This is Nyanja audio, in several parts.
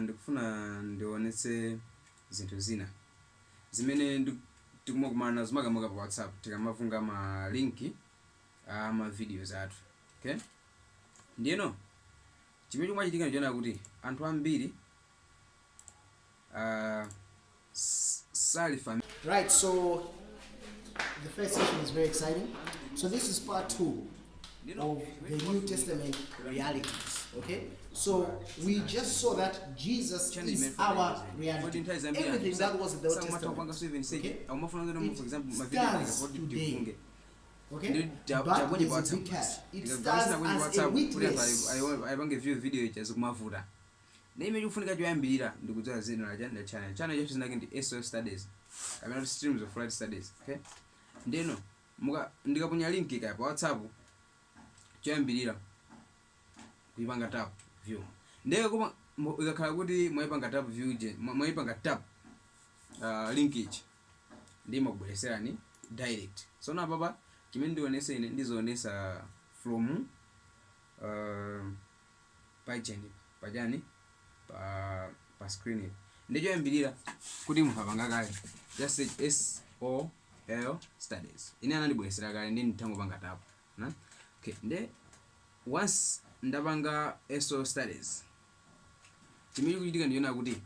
Ndikufuna ndionetse zinthu zina zimene tikumakumana nazo, makamaka pa WhatsApp, tikamavunga ma link a ma videos athu, okay? Ndiyeno chimene chikumachitika ndichona kuti anthu ambiri sali Right, so the first session is very exciting. So this is part two of the New Testament realities. Okay, so we just saw that Jesus is our reality. Everything that was in the Old Testament, okay, it stands today. Okay, but there's a big catch. It stands as a witness. Ayipange view video icha zikumavuta. Ndi imene chikufunika choyambirira ndikudziwa zina la channel. Channel chathu zinake ndi SOL Studies kapena kuti Streams of Light Studies, okay? Ndeno muka ndikaponya link kaya pa WhatsApp, choyambirira kuipanga tap view. Ndiye koma ikakhala kuti mwayipanga tap view je, mwayipanga tap link ichi, ndi imakubwereserani direct. So na papa chimene ndionese ine, ndizionesa from pachani pachani pa screen ipa. Ndi choyambirira kuti munthu apanga kale, just search SOL Studies. Ine anandibweresera kale, ndi ndithangopanga tap na okay. Nde once ndapanga SOL Studies, chimene chikuchitika ndichona kuti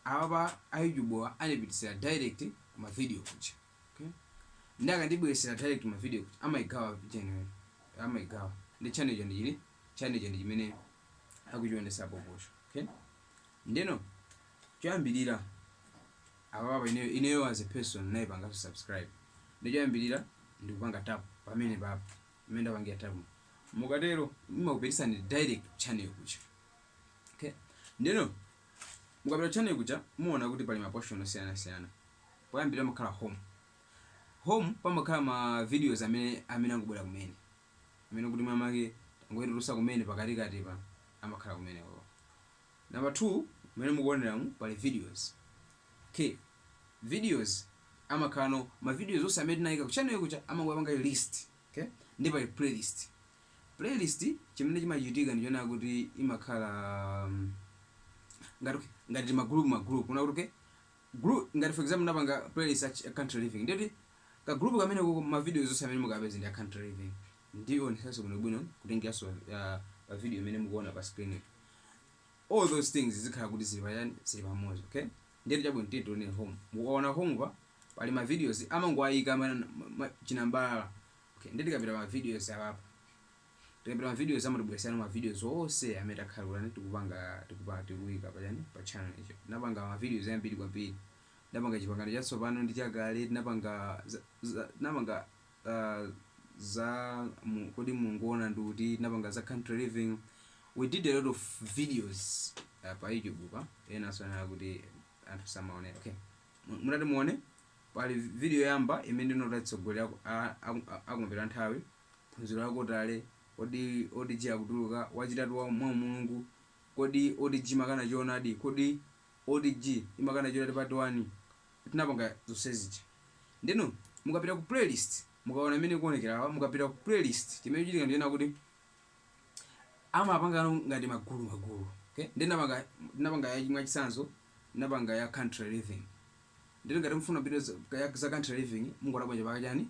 awapa a YouTube andipitisira direct kuma video kuja, okay? Ndi akandibweresera direct kuma video kuja, amayigawa genuine, amayigawa ndi channel icho, ndichili channel icho ndi chimene akuchionesa poposho, okay? Ndeno choyambirira apapa ineyo as a person nayipanganso subscribe. Ndi choyambirira ndikupanga tap pamene papa pamene ndapangira tap. Mukatero imakupitisani direct channel kuja, okay? Ndeno mukapita channel kuja, muona kuti pali ma portion osiyanasiyana. Poyambirira makhala home. Home pamakhala ma videos amene angobwera kumene, amene kuti mwamake angoyitulusa kumene pakatikati pa, amakhala kumeneko. Number 2, mmene mukuoneramu pali videos, okay? Videos amakhala no ma videos onse amene tinayika ku channel kuja, amangopanga list, okay? Ndi pali playlist. Playlist chimene chimachitika ndichona kuti imakhala ngati ma group kuna kuti, okay, group ngati for example napanga playlist ya country living, nditi ka group kamene kuko ma videos onse amene mukapeza ndi ya country living. Ndionesanso bwinobwino kutengeranso pa video imene mukuona pa screen. All those things zikhala kuti zili pachani, zili pamodzi, okay? Ndiyeti chabwino, tiye tione home. Mukaona home pa pali ma videos amangoayika chinambalala, okay? Ndi tikapita ma videos apapa, tikapita ma videos amatibweresera ma videos onse amene takhala kuti tikupanga, tikuyika pachani, pa channel icho. Tinapanga ma videos ambiri kwambiri. Tinapanga Chipangano Chatsopano ndi Chakale, tinapanga tinapanga za kodi Mulungu ndi kuti, tinapanga za country living. We did a lot of videos pa YouTube pa ena sonera kuti anthu samaonera, okay? Mutati muone pali video yoyamba imene ndinotatsogolera akumpera nthawi, phunziro lakotale, kodi ODG akutuluka, wachitatu wa mwa Mulungu, kodi ODG imakana choonadi, kodi ODG imakana choonadi part 1. Tinapanga zonse zija. Ndino mukapita ku playlist, mukaona imene ikuonekera awa, mukapita ku playlist, chimene chitika ndiyena kuti amapanga ngati magulu magulu, okay? Ndi ndinapanga ya mwachitsanzo ndinapanga ya country living. Ndino ngati mufuna video za country living, mungona bwanja pakachani,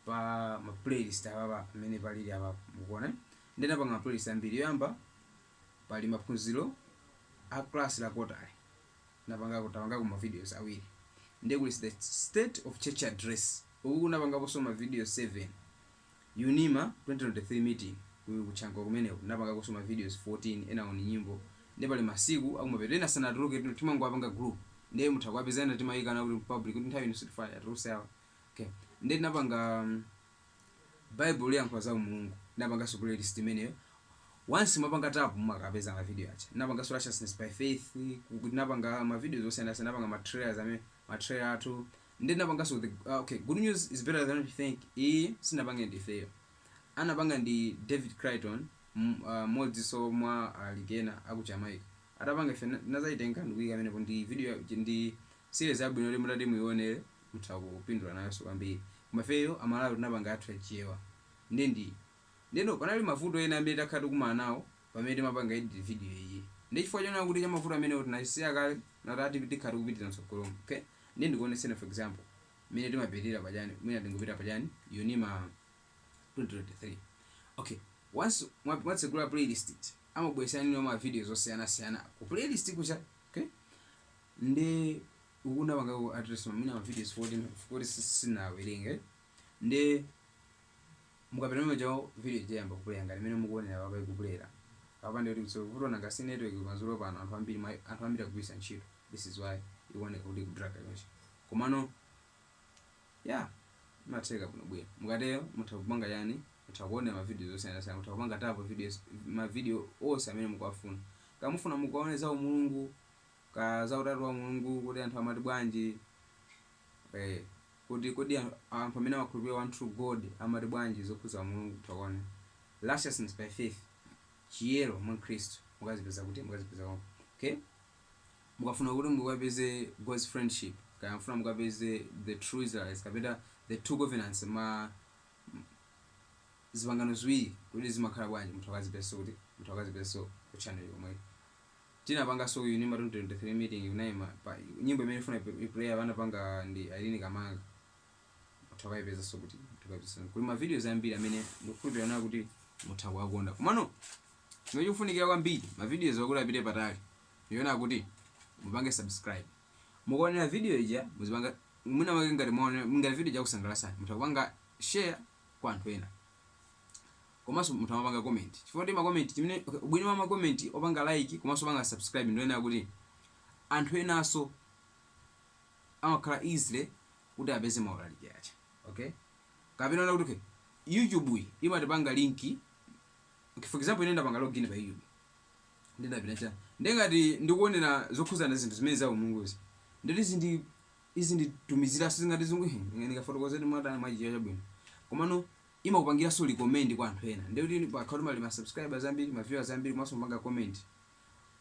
pa ma playlist apapa amene palili apapa mukuona, eh? Ndinapanga ma playlist ambiri. Yoyamba pali maphunziro a class la kotale, napangako, tapangako ma videos awiri. Ndiye kuli the state of church address, uku kunapangaponso ma video 7. UNIMA 2023 meeting kuchanko kumeneko napangakonso ma videos 14, ena ni nyimbo. Ndiye pali masiku akumapeto, ena sanatuluke, timangowapanga group, ndiye mutha kuwapeza. Ena timayikana kuti public, kuti nthawi ino sitifaya atuluse awa, okay? Ndiye tinapanga Bible liyankhula za Mulungu, ndinapanganso playlist imeneyo. Once mwapanga tap, mumakapeza ma video aja. Ndinapanganso righteousness by faith, ndinapanga ma videos osiyanasiyana, ndinapanga ma trailers amene ma trailer athu. Ndi ndinapanganso the okay, good news is better than you think. Iyi sinapange ndifeyo, anapanga ndi David Crichton, mmodzinso mwa alikena aku Jamaica. Atapanga, ife nazayitenga ndikuyika amenepo. Ndi video ndi series yabwino kuti mutati muionere mutha kupindula nayonso kwambiri. Koma ifeyo Amalawi tinapanga yathu yachichewa. Ndi ndino panali mavuto ena amene takhala tikumana nawo pamene timapanga edit video iyi. Ndi chifukwa chonena kuti cha mavuto amene tinachisiya kale, natati tikhati kupitira mtsogolomo. Okay, ndi ndikuoneseni, for example, mmene timapitira pachani. Mwina tingopita pachani Unima 2023. Okay, once mwatsegula playlist, amabweresani no ma videos osiyanasiyana ku playlist kucha. Okay, ndi ukunapanga ku address mwina ma videos 14 kuti sinawerenge. Ndi mukapita mmene chawo, video ijayamba kuplaya ngati imene mukuonera papa ikuplayera papa. Ndi kuti vuto nanga si network madzulo pano, anthu ambiri akugwiritsa ntchito. This is why ikuoneka kuti ikudraga chonchi, komano yeah, imatheka bwinobwino. Mukatero mutha kupanga yani, mutha kuonera ma videos osiyanasiyana, mutha kupanga tap videos, ma video onse amene mukuwafuna. Kamufuna mukaone za umulungu, ka za utatu wa Mulungu, kuti anthu amati bwanji, kuti kodi anthu amene amakhulupirira one true God amati bwanji zokhudza Mulungu. Mutha righteousness by faith, chiyero mwa Khristu, mukazipeza kuti mukazipeza konko. Okay, mukafuna kuti mukapeze God's friendship, kaya mufuna mukapeze the true Israelites, kapena the two covenants, ma zipangano ziwiri kuti zimakhala bwanji, munthu akazipeza kuti munthu akazipezaso ku channel yomwe tinapanganso Unima 2023 meeting. Unayima pa nyimbo imene ifuna iplayer, panapanga ndi Irene Kamanga, mutha kukayipezaso kuti mutha kukayipezaso. Kuli ma videos ambiri amene ndikukhulupirira nawo kuti mutha kuwakonda. Komano chimene chikufunikira kwambiri, ma videos akuti apite patali, yona kuti mupange subscribe. Mukaonera video ija, muzipanga mwina mwake ngati mwaone ngati video chakusangalasani, mutha kupanga share kwa anthu ena, komanso mutha mapanga comment, chifukwa kuti ma comment chimene, okay, ubwino wa ma comment, opanga like komanso opanga subscribe, ndiyona kuti anthu enanso amakhala easily kuti apeze maulaliki aja. Okay, kapena ona kuti, okay, YouTube iyi imatipanga link. Okay, for example, ine ndapanga login pa YouTube, ndinapita cha ndengati ndikuonera zokhuzana zinthu zimene za umulunguzi, nditi zindi izi nditumiziranso zingati zungu ndikafotokozeni mwatani mwachiya chabwino. Komano imakupangiranso recommend kwa anthu ena, ndikuti pakhala mali ma subscribers ambiri, ma viewers ambiri, komanso mupanga comment,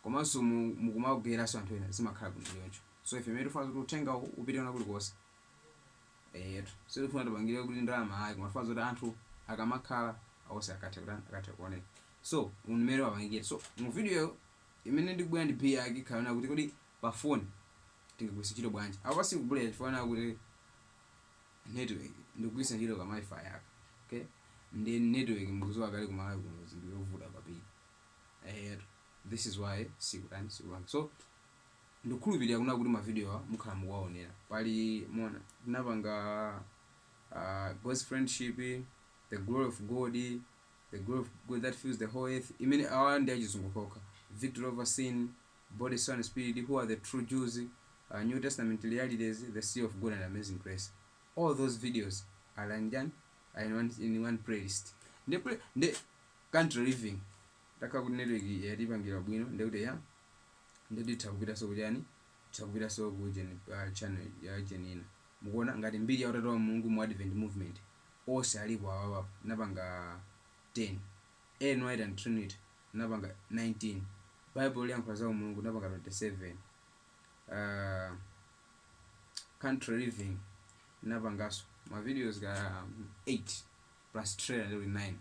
komanso mukumageranso anthu ena, zimakhala bwino choncho. So ife imene tifuna kuti uthenga upite ona kulikonse etu, sitifuna tipangire kuti ndalama, ayi, koma tifuna kuti anthu akamakhala awonse akathe kutani, akathe kuonera. So mmene wapangira, so mu video imene ndikubwera ndi b yake khaona kuti kodi pa phone tingagwiritse ntchito bwanji. Apo pasikubulera chifukwa kuti network ndikugwiritsa ntchito ka WiFi yaka. Okay, ndi network mukuziwa kale kumalawi kuno zinthu yovuta kwambiri etu. This is why sikutani, sikupanga. So ndikukhulupirira kuna kuti mavideo awa mukhala mukuwaonera. Pali mona tinapanga God's friendship, the glory of God, the glory of God that fills the whole earth, imene awa ndi achizungu kokha, victory over sin, body, soul and spirit, who are the true Jews, New Testament realities, the sea of God and amazing grace. All those videos are in, are in one playlist. Ndi country living takha kuti network yatipangira bwino, ndikuti ya nditha kupitaso kuchani, titha kupitaso ku channel ya jenina. Mukuona ngati mbiri ya utatu wa Mulungu mu Advent Movement, onse alipo awawa, napanga 10. Ellen White and Trinity napanga 19. Bible liyankhula za Mulungu napanga 27. Country living napangaso ma videos ka 8 plus trailer ndi 9.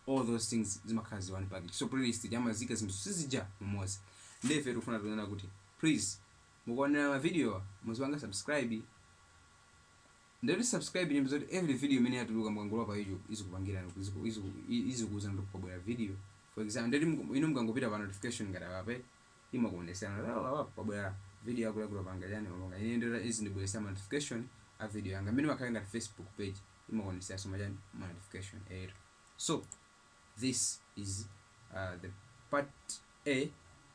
All those things zimakhala zi one package. So playlist amazika zinthu sizija mumodzi. Ndife tikufuna tikunena kuti please, mukuonera ma video, muzipanga subscribe. Ndati subscribe nyimbo zoti every video imene yatuluka, mukangolowa pa YouTube, izikupangirani izikuwuzani kuti kwabwera video. For example, ndati inu mukangopita pa notification ngati apape, imakuonesana apa kwabwera video yako yakuti panga yani mapanga. Ine ndira izi ndibweresa ma notification a video yanga amene makhala ngati Facebook page, imakuonesanso machani, ma notification ero. So this is the part A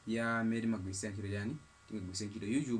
ya mmene timagwirisira ntchito chani, tingagwirisira ntchito YouTube.